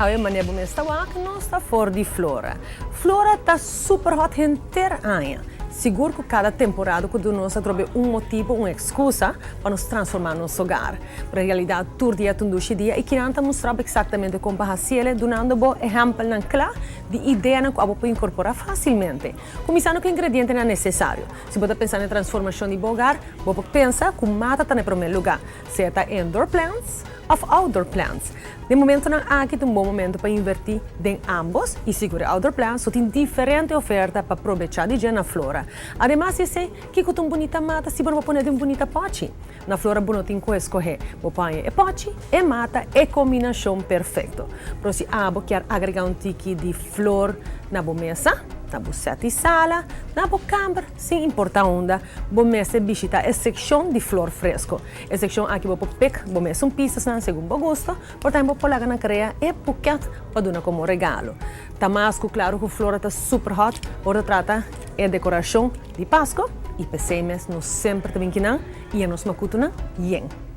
Awe manera bo mes ta wak nos ta for di Flora. Flora ta super hot henter aña. Sigur ku kada temporada ku duna nos atrobe un motibu, un ekskusa pa nos transforma nos hogar. Pero en realidat tur dia ta un dushi dia i kinan ta mustra bo eksaktamente kon pa hasiel dunando bo ehèmpelnan kla di ideanan ku abo por inkorporá fásilmente. Kuminsando ku ingredientenan nesesario. Si bo ta pensa na e transformashon di bo hogar, bo por pensa ku mata ta na e promé lugá, sea ta indoor plants òf outdoor plants. Den momentonan aki ta un bon momento pa invertí den ámbos i sigur e outdoor plants lo tin diferente oferta pa probechá di dje na Flora. Ademas di esei, kiko ta un bunita mata si bo no por pone den un bunita pòchi? Na Flora bo no tin ku eskohé, bo por haña e pòchi, e mata, e kombinashon perfekto. Pero si abo kier agregá un tiki di flor na bo mesa, na bo sèt di sala, na bo kamber, sin importá unda, bo mester bishitá e sekshon di flor fresko. E sekshon aki bo por pik bo mesun pisasnan segun bo gusto, por tambe bo por laga nan krea e bukèt pa duna komo regalo. Ta mas ku klaru ku flor ta super hot ora ta trata e dekorashon di Pasko i p'esei mes nos semper ta bin kinan i e nos makutunan yen.